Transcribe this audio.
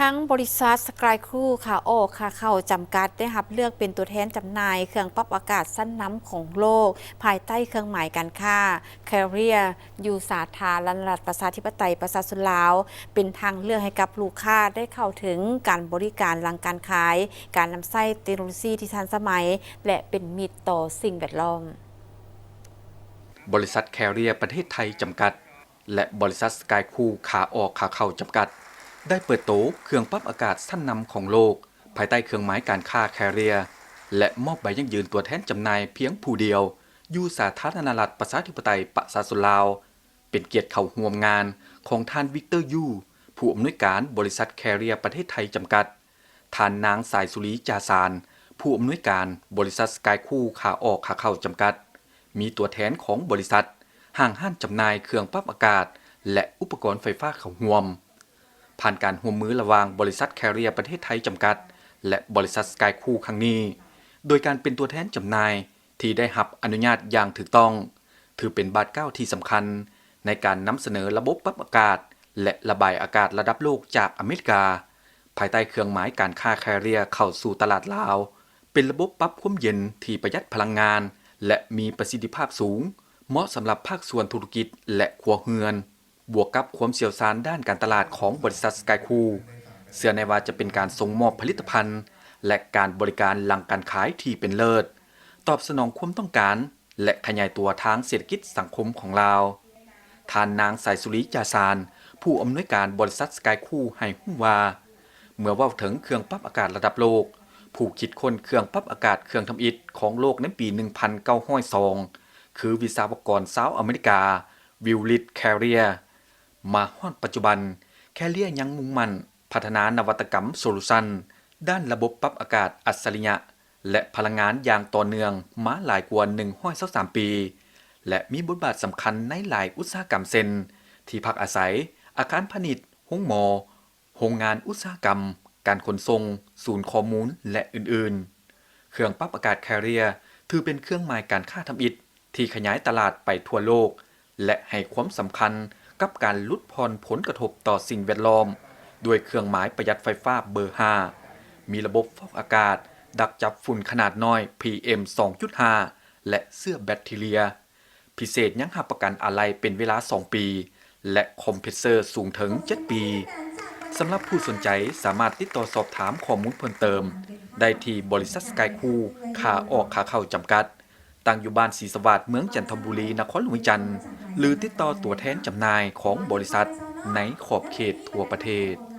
ທາງບໍລິສັດ Sky Cool ຂາອອກຂາເຂົ້າຈຳກັດ ໄດ້ຮັບເລືອກເປັນຕົວແທນຈຳໜ່າຍເຄື່ອງປັບອາກາດຊັ້ນນຳຂອງໂລກ ພາຍໃຕ້ເຄື່ອງໝາຍການຄ້າ Carrier ຢູ່ສາທາລະນະລັດ ປະຊາທິປະໄຕ ປະຊາຊົນລາວ ເປັນທາງເລືອກໃຫ້ກັບລູກຄ້າໄດ້ເຂົ້າເຖິງການບໍລິການຫຼັງການຂາຍ, ການນຳໃຊ້ເຕັກໂນໂລຊີທີ່ທັນສະໄໝ ແລະ ເປັນມິດຕໍ່ສິ່ງແວດລ້ອມ. ບໍລິສັດ Carrier ປະເທດໄທຈຳກັດ ແລະ ບໍລິສັດ Sky Cool ຂາອອກຂາເຂົ້າຈຳກັດ ໄດ້ເປີດໂຕເຄື່ອງປັບອາກາດຊັ້ນນຳຂອງໂລກ ພາຍໃຕ້ເຄື່ອງໝາຍການຄ້າ Carrier ແລະ ມອບໃບຢັ້ງຢືນຕົວແທນຈຳໜ່າຍພຽງຜູ້ດຽວ ຢູ່ສາທາລະນະລັດ ປະຊາທິປະໄຕ ປະຊາຊົນລາວ, ເປັນກຽດເຂົ້າຮ່ວມງານຂອງທ່ານ ວິກເຕີ ຢູ ຜູ້ອຳນວຍການບໍລິສັດ Carrier ປະເທດໄທຈຳກັດ, ທ່ານນາງ ສາຍສຸລີ ຈາສານ ຜູ້ອຳນວຍການບໍລິສັດ Sky Cool ຂາອອກຂາເຂົ້າຈຳກັດ, ມີຕົວແທນຂອງບໍລິສັດ, ຫ້າງຮ້ານຈຳໜ່າຍເຄື່ອງປັບອາກາດ ແລະ ອຸປະກອນໄຟຟ້າເຂົ້າຮ່ວມ. ຜ່ານການຮ່ວມມືລະຫວ່າງບໍລິສັດ Carrier ປະເທດໄທຈຳກັດ ແລະ ບໍລິສັດ Sky Cool ຄັ້ງນີ້, ໂດຍການເປັນຕົວແທນຈຳໜ່າຍ ທີ່ໄດ້ຮັບອະນຸຍາດຢ່າງຖືກຕ້ອງ, ຖືເປັນບາດກ້າວທີ່ສຳຄັນໃນການນຳສະເໜີລະບົບປັບອາກາດ ແລະ ລະບາຍອາກາດລະດັບໂລກຈາກອາເມລິກາ, ພາຍໃຕ້ເຄື່ອງໝາຍການຄ້າ Carrier ເຂົ້າສູ່ຕະຫຼາດລາວ, ເປັນລະບົບປັບຄວາມເຢັນທີ່ປະຢັດພະລັງງານ ແລະ ມີປະສິດທິພາບສູງ, ເໝາະສຳລັບພາກສ່ວນທຸລະກິດ ແລະ ຄົວເຮືອນ. ບວກກັບຄວາມຊ່ຽວຊານດ້ານການຕະຫຼາດຂອງບໍລິສັດ Sky Cool, ເຊື່ອແນ່ວ່າຈະເປັນການສົ່ງມອບຜະລິດຕະພັນ ແລະ ການບໍລິການຫຼັງການຂາຍທີ່ເປັນເລີດ, ຕອບສະໜອງຄວາມຕ້ອງການ ແລະ ຂະຫຍາຍຕົວທາງເສດຖະກິດສັງຄົມຂອງລາວ. ທ່ານນາງ ສາຍສຸລີ ຈາສານ ຜູ້ອຳນວຍການບໍລິສັດ Sky Cool ໃຫ້ຮູ້ວ່າ, ເມື່ອເວົ້າເຖິງເຄື່ອງປັບອາກາດລະດັບໂລກ, ຜູ້ຄິດຄົ້ນເຄື່ອງປັບອາກາດເຄື່ອງທຳອິດຂອງໂລກໃນປີໜຶ່ງພັນເກົ້າຮ້ອຍສອງ ຄືວິສາວະກອນຊາວອາເມລິກາ ວິວລິດ ແຄເຣຍ. ມາຮອດປັດຈຸບັນ, ແຄເຣຍຍັງມຸ່ງໝັ້ນພັດທະນານະວັດຕະກຳໂຊລູຊັນດ້ານລະບົບປັບອາກາດອັດສະລິຍະ ແລະ ພະລັງງານຢ່າງຕໍ່ເນື່ອງມາຫຼາຍກວ່າໜຶ່ງຮ້ອຍຊາວສາມປີ ແລະ ມີບົດບາດສຳຄັນໃນຫຼາຍອຸດສາຫະກຳ ເຊັ່ນ ທີ່ພັກອາໄສ, ອາຄານພານິດ, ໂຮງໝໍ, ໂຮງງານອຸດສາຫະກຳ, ການຂົນສົ່ງ, ສູນຂໍ້ມູນ ແລະ ອື່ນໆ. ເຄື່ອງປັບອາກາດ Carrier ຖືເປັນເຄື່ອງໝາຍການຄ້າທຳອິດທີ່ຂະຫຍາຍຕະຫຼາດໄປທົ່ວໂລກ ແລະ ໃຫ້ຄວາມສຳຄັນກັບການຫຼຸດຜ່ອນຜົນກະທົບຕໍ່ສິ່ງແວດລ້ອມ ດ້ວຍເຄື່ອງໝາຍປະຢັດໄຟຟ້າເບີຫ້າ, ມີລະບົບຟອກອາກາດ, ດັກຈັບຝຸ່ນຂະໜາດນ້ອຍ ພີເອັມ ສອງຈຸດຫ້າ ແລະ ເຊື້ອແບັກທີເຣຍ. ພິເສດຍັງຮັບປະກັນອາໄລເປັນເວລາສອງປີ ແລະ ຄອມເພຣສເຊີສູງເຖິງເຈັດປີ. ສຳລັບຜູ້ສົນໃຈສາມາດຕິດຕໍ່ສອບຖາມຂໍ້ມູນເພີ່ມເຕີມໄດ້ທີ່ບໍລິສັດ Sky Cool ຂາອອກຂາເຂົ້າຈຳກັດ, ຕັ້ງຢູ່ບ້ານສີສະຫວາດ, ເມືອງຈັນທະບູລີ, ນະຄອນຫຼວງວຽງຈັນ, ຫຼື ຕິດຕໍ່ຕົວແທນຈຳໜ່າຍຂອງບໍລິສັດໃນຂອບເຂດທົ່ວປະເທດ.